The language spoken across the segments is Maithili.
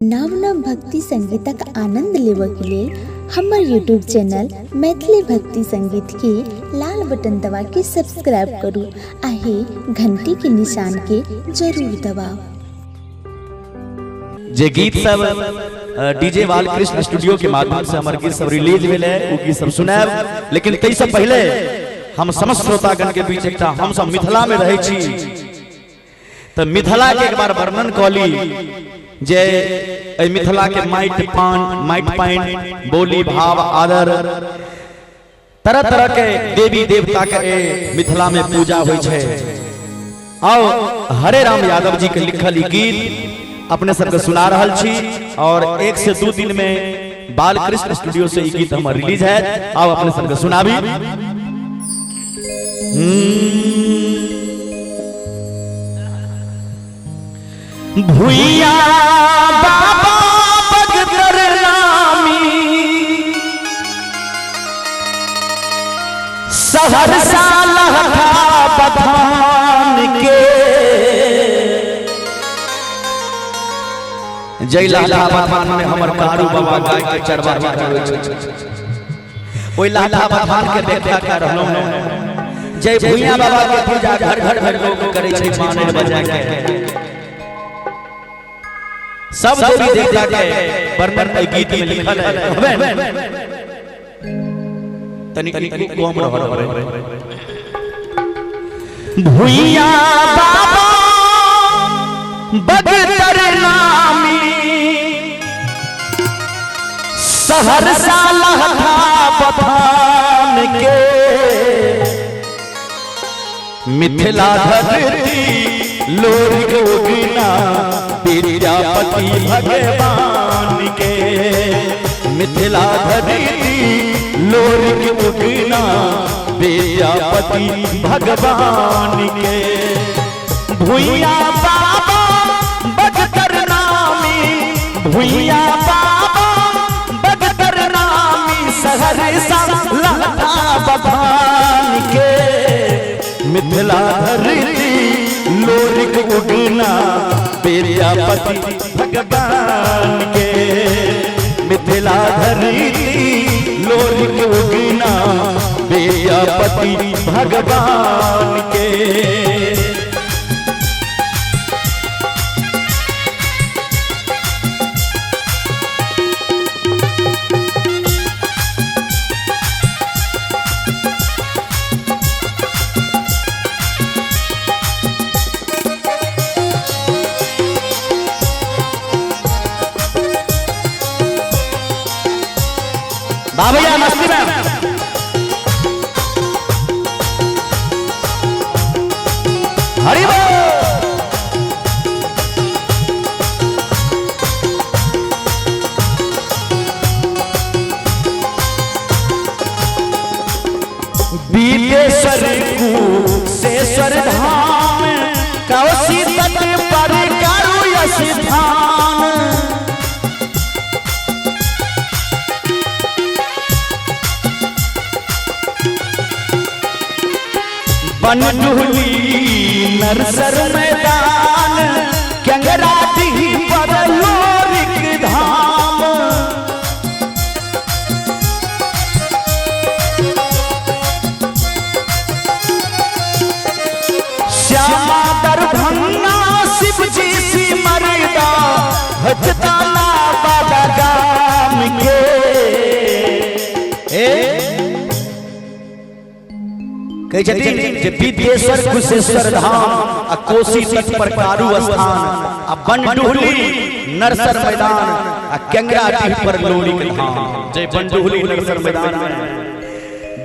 नव नव भक्ति संगीतक आनंद लेबऽके लेल हमर यूट्यूब चैनल मैथिली भक्ति संगीत के लाल बटन दबा के सब्सक्राइब करू आ हे घंटी के निशान के जरूर दबाउ। जे गीत सब डीजे बालकृष्ण स्टूडियो के माध्यम से हमर गीत सब रिलीज भेल है, ओ गीत सब सुनायब। लेकिन ताहि से पहले हम समस्त श्रोतागण के बीच एकटा हम सब मिथिला में रहै छी तो मिथिला के एक बार वर्णन कऽ ली जे एहि मिथिला के माटि पान माटि पानि बोली भाव आदर तरह तरह के देवी देवता के मिथिला में पूजा होइ छै। आओ हरे राम यादव जी के लिखल ई गीत अपने सबके सुना रहल छी और 1 से 2 दिन में बालकृष्ण स्टूडियो से ई गीत हमर रिलीज है। आओ अपने सबके सुनाबी। भूइया बाबा बगदर नामी सहरसा लहठा बथान के, जय लहठा बथान में हमर कारू बाबा गाय के चरवाही करै छै, ओहि लहठा बथान के व्याख्या कर रहलहुँ हैं। जय भूइया बाबा के पूजा घर घर में लोग करै छै बानर बजा के, सब देवी देवता के वर्णन एहि गीत में लिखल है। तनी कम रहल भूइया बाबा बगदर नामी सहरसा लहठा बथान के, मिथिला धरती लोरिक उगना विद्यापति भगवान के, मिथिला धरती लोरिक उगना विद्यापति भगवान के। भूइया बाबा बगदर नामी, भूइया बाबा बगदर नामी सहरसा लहठा बथान के, मिथिला धरती लोरिक उगना विद्यापति भगवान के, मिथिला धरती लोरिक उगना विद्यापति भगवान के। बाबैया मस्ती में हरि बोल। बीतेश्वर कुशेश्वर धाम कौशी तट पर करू स्थान, बनडुली नरसर मैदान कंगराटी पर लोरिक धाम, श्यामा दरभंगा शिवजी सिमरदा हटताना बाबा गाम के। कहै छथिन जे विद्येश्वर कुशेश्वर धाम आ कोसी तट पर कारू स्थान आ बनडुहली नरसर मैदान आ केंगरा डीह पर लोरी के धाम। जय बनडुहली नरसर मैदान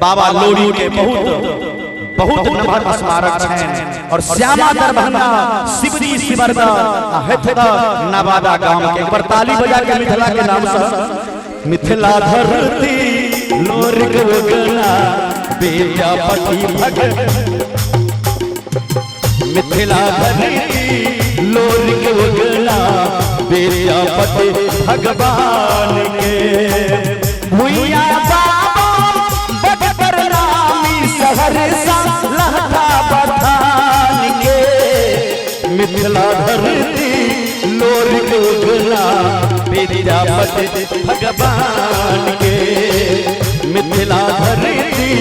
बाबा लोरी के बहुत बहुत नमहर स्मारक छनि और श्यामा दरभंगा शिवजी सिमरदा आ हेथदा नवादा गाम के। एक बार ताली बजा के मिथिला के नाम से मिथिला धरती लोरिक उगना विद्यापति भगवान, मिथिला धरती लोरिक उगना विद्यापति भगवान के। भूइया बाबा बगदर नामी सहरसा लहठा बथान के, मिथिला धरती लोरिक उगना विद्यापति भगवान के। मिथिला धरती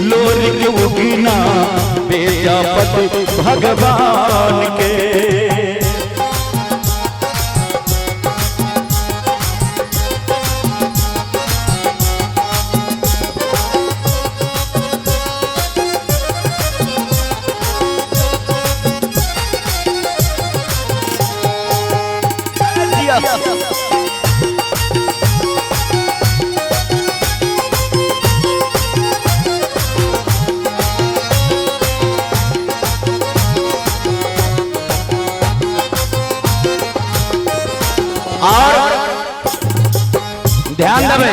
लोरिक उगना विद्यापति भगवान के। और ध्यान देवे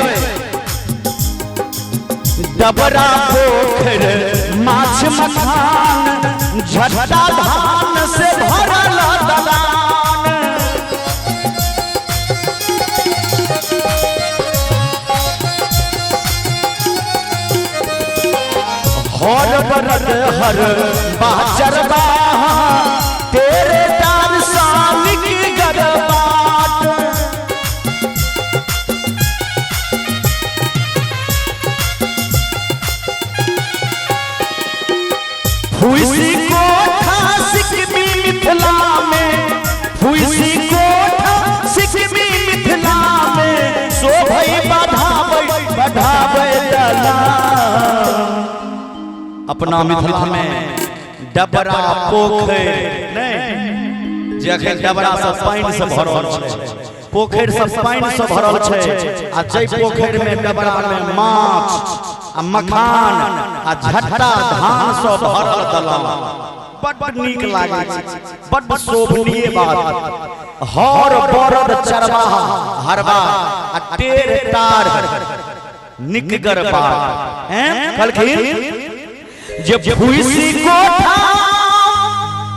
डबरा पोखर माछ मखान झट्टा धान से भरल दलान। हर बरद हर बाचर बाहा तेरे तार सालिक गरबाट। फुइसी कोठा सिकमी मिथिला में, फुइसी कोठा सिकमी मिथिला में शोभई बढ़ाबै बढ़ाबै दलान। अपना मिथिला में डबरा पोखर नहीं, जे अखन डबरा सब पानि से भरल छै, पोखर सब पानि से भरल छै, आ जै पोखर में डबरा में माछ आ मखान आ झट्टा धान से भरल दलान बड नीक लागै छै, बड शोभनीय बात। हर बरद चरवाहा हरबा आ टेर टार निकगर बात हैं। कहलखिन जे फुइसी कोठा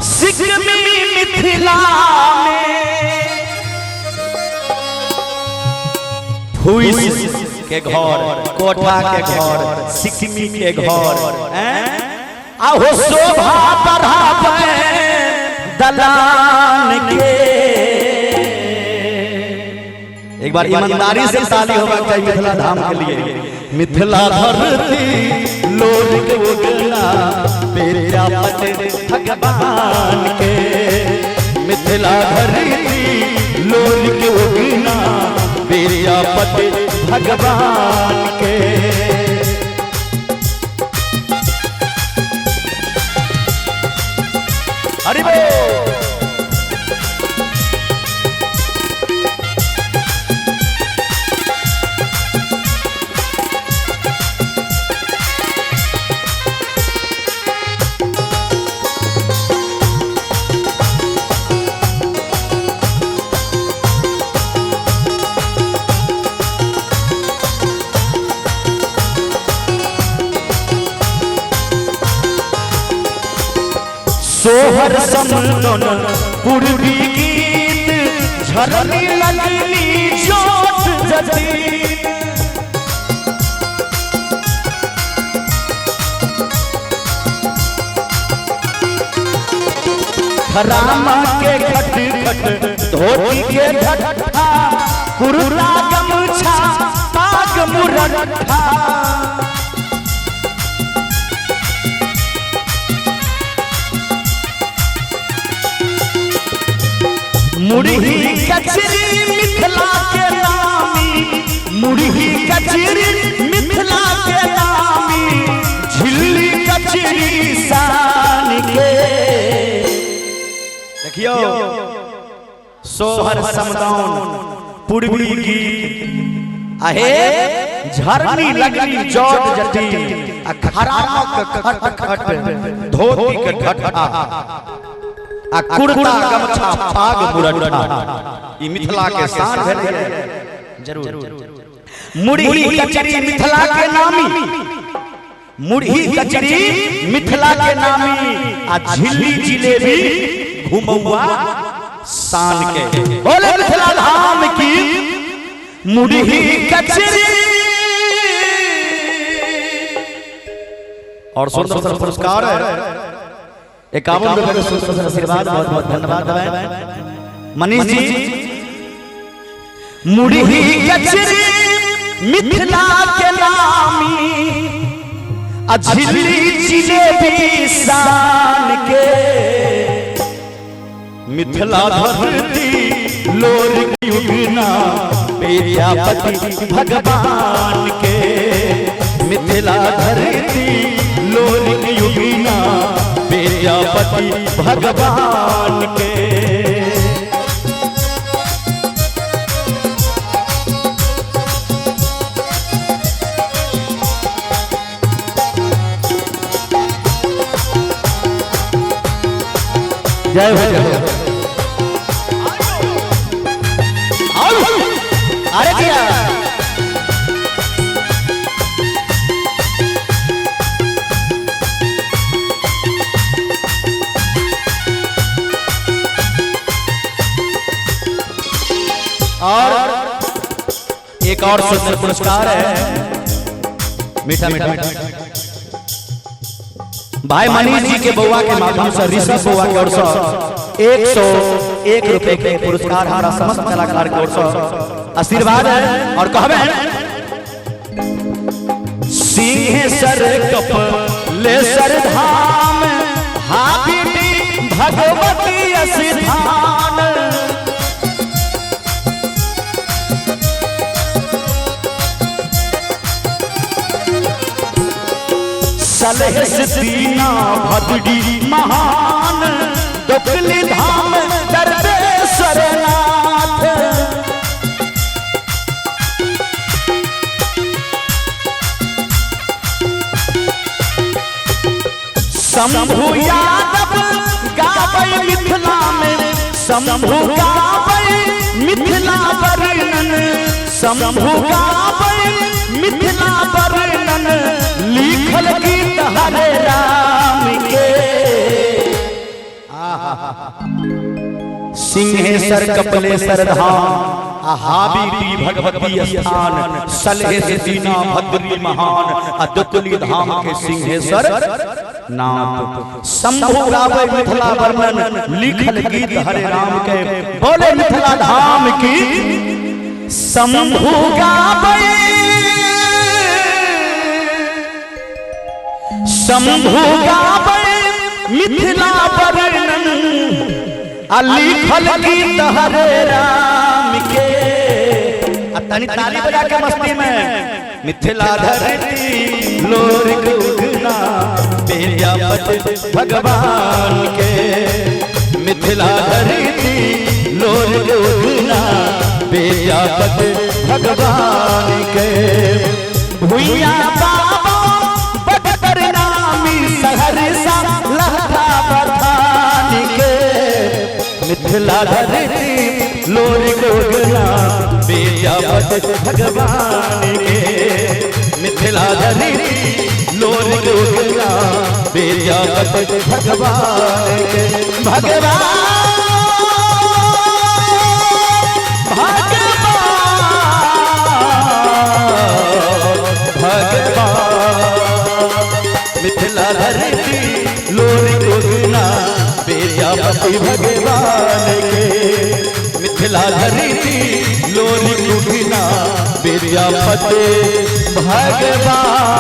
सिकमी मिथिला में, फुइस के घर कोठा के घर सिकमी के घर आहो शोभा बढ़ावे दलान के। एक बार ईमानदारी से ताली होना चाहिए मिथिला धाम के लिए। मिथिला धरती लोरिक उगना विद्यापति भगवान के। मिथिला धरती लोरिक उगना विद्यापति भगवान के। अरे सोहर समदन पूर्वी गीत झरनी लगनी जोत जतीन। रामा के खट खट धोती के ढट्ठा कुर्ता गमछा पाग मुरट्ठा। मुरही कचरी मिथिला के नामी, मुरही कचरी मिथिला के नामी झिल्ली कचरी शान के। देखियो सोहर समदाउन पूर्वी गीत आहे झरनी लगनी जोत जटी आ खरामक खट खट धोती के ढट्ठा आ कुर्ता गमछा पाग मुरट्ठा। ई मिथिला के शान भेलै जरूर। मुरही कचरी मिथिला के नामी, मुरही कचरी मिथिला के नामी आ झिल्ली जिलेबी घुमौआ शान के। बोले मिथिला धाम की मुरही कचरी। और सुंदर सुंदर पुरस्कार है 51 रुपए के सुंदर आशीर्वाद, बहुत बहुत धन्यवाद। मनीष जी मुरही कचरी मिथिला के नामी आ झिल्ली जिलेबी शान के। मिथिला धरती लोर युगना विद्यापति भगवान के। मिथिला धरती लोर युगना विद्यापति भगवान के। जय हो जय हो। अरे क्या और एक और सुंदर पुरस्कार है मीठा मीठा भाई मनीष जी के बउआ के माध्यम से ऋषभ बउआ के ओर से 101 रुपए के पुरस्कार हमारा समस्त कलाकार के ओर से आशीर्वाद है। और कहबे सिंहेश्वर कपलेश्वर धाम हाबिटी भगवती स्थान। सलहेश दीना भद्री महान दोकली धाम दरवेश्वर नाथ। शंभु यादव गाबै मिथिला में, शंभु गाबै मिथिला वर्णन, शंभु गाबै मिथिला वर्णन लिखल गीत हरे राम के। सिंहेश्वर कपलेश्वर धाम हाबीटी भगवती स्थान सलहेश दीना भद्री महान अदुतली धाम के सिंहेश्वर नाथ। शंभु गावे मिथिला वर्णन लिखल गीत हरे राम के। बोले मिथिला धाम की। शंभु गावे, शंभु गावे मिथिला वर्णन लिखल गीत हरे राम के। तनी ताली बजा के मस्ती में मिथिला धरती लोर उगना विद्यापति भगवान के। मिथिला धरती लोर उगना विद्यापति भगवान के। भुइया बाबा बदतर नामी सहरसा लहरा बथान के। मिथिला धरती लोर उगना विद्यापति भगवान के। मिथिला धरती लोर उगना विद्यापति भगवान के। भगवान भगवान मिथिला धरती लोर उगना विद्यापति भगवान के। मिथिला धरती लोर उगना विद्यापति भगवान।